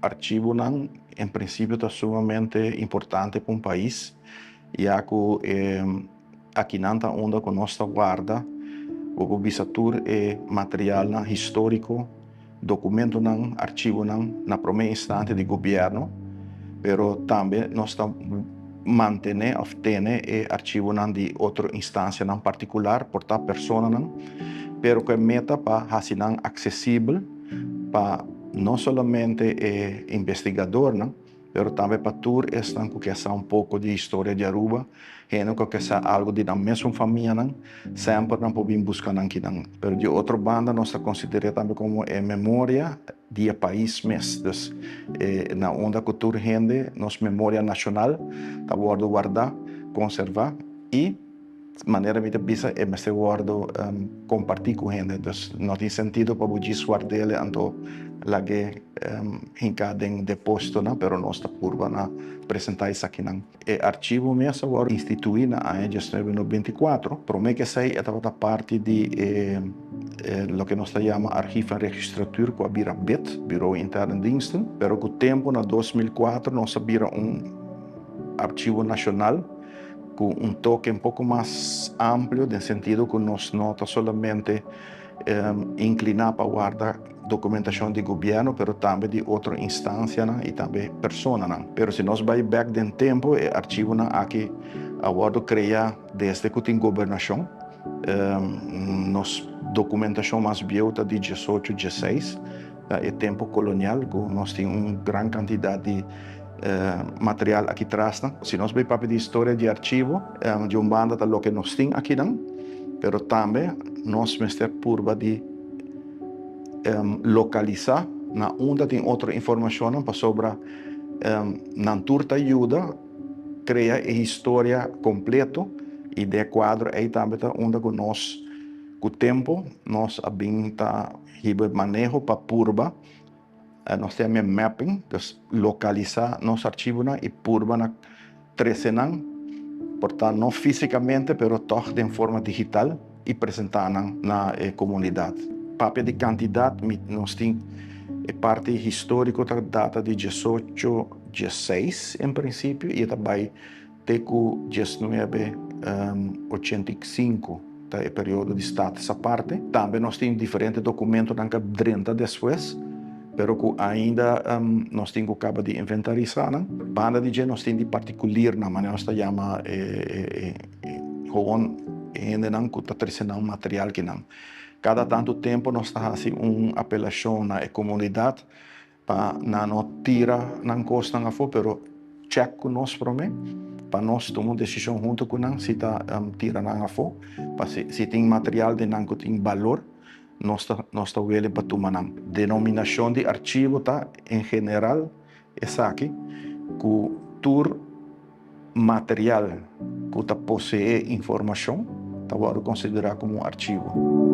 Archivonan en prinsipio ta sumamente importante pa un pais, ya ku akinan ta unda ku nos ta warda, bo por bisa, tur e materialnan históriko, dokumentonan, archivonan na promé instante di gobièrnu, pero tambe nos ta mantené òf tene e archivonan di otro instansianan partikular, por ta personanan, pero ku e meta pa hasi nan aksesibel pa no solamente e investigadornan, pero tambe pa tur esnan ku ke sa un poko di historia di Aruba, hende ku ke sa algu di nan mesun famianan, semper nan por bin buska nan kinan. Pero di otro banda nos ta konsider'é tambe komo e memoria di e pais mes. Dus na unda ku tur hende nos memoria nashonal ta wòrdu wardá, konservá i, manera mi ta bisa, e mester wòrdu kompartí ku hende. Dus no tin sentido pa bo djis ward'el anto lag'é hinká den depósitonan, pero nos ta purba na presentá esakinan. E archivo mes a wòrdu instituí na aña 1994. Promé ku esei e tabata parti di e loke nos ta yama Archief en Registratuur ku a bira BID, Bureau Interne Diensten. Pero ku tempu na 2004 nos a bira un archivo nashonal ku un toke un poko mas amplio den sentido ku nos no ta solamente inkliná pa warda dokumentashon di gobièrnu, pero tambe di otro instansianan i tambe personanan. Pero si nos bai bèk den tempu, e archivonan aki a wòrdu kreá desde ku tin gobernashon. Nos dokumentashon mas bieu ta di 1816, ta e tempu kolonial ku nos tin un gran kantidat di material aki trasnan. Si nos bai papia di historia di archivo, di un banda ta loke nos tin akinan, pero tambe nos mester purba di lokalisá na unda tin otro informashonnan, pasobra nan tur ta yuda krea e historia kompleto, i den e kuadro ei tambe ta unda ku nos ku tempu nos a bin ta hiba e maneho pa purba. Nos ta yama mapping, dus lokalisá nos archivonan i purba na trese nan, por ta no físikamente pero tòg den forma digital, i presentá nan na e komunidat. Papia di kantidat, nos tin e parti históriko ta data di 1816 en prinsipio i e ta bai te ku 1985, ta e periodo di Status Aparte. Tambe nos tin diferente dokumentonan ku a drenta despues, pero ku ainda nos tin ku kaba di inventarisá nan. Banda di dje nos tin di partikulirnan, manera nos ta yama e gewoon hendenan ku ta trese nan material kinan. Kada tantu tempu nos ta hasi un apelashon na e komunidat pa nan no tira nan kosnan afó, pero chèk ku nos promé pa nos tuma un desishon huntu ku nan si ta tira nan afó, pa si tin material den nan ku tin balor, nos ta wele pa tuma nan. Denominashon di archivo ta en general esaki, ku tur material ku ta poseé informashon ta wòrdu konsiderá komo un archivo.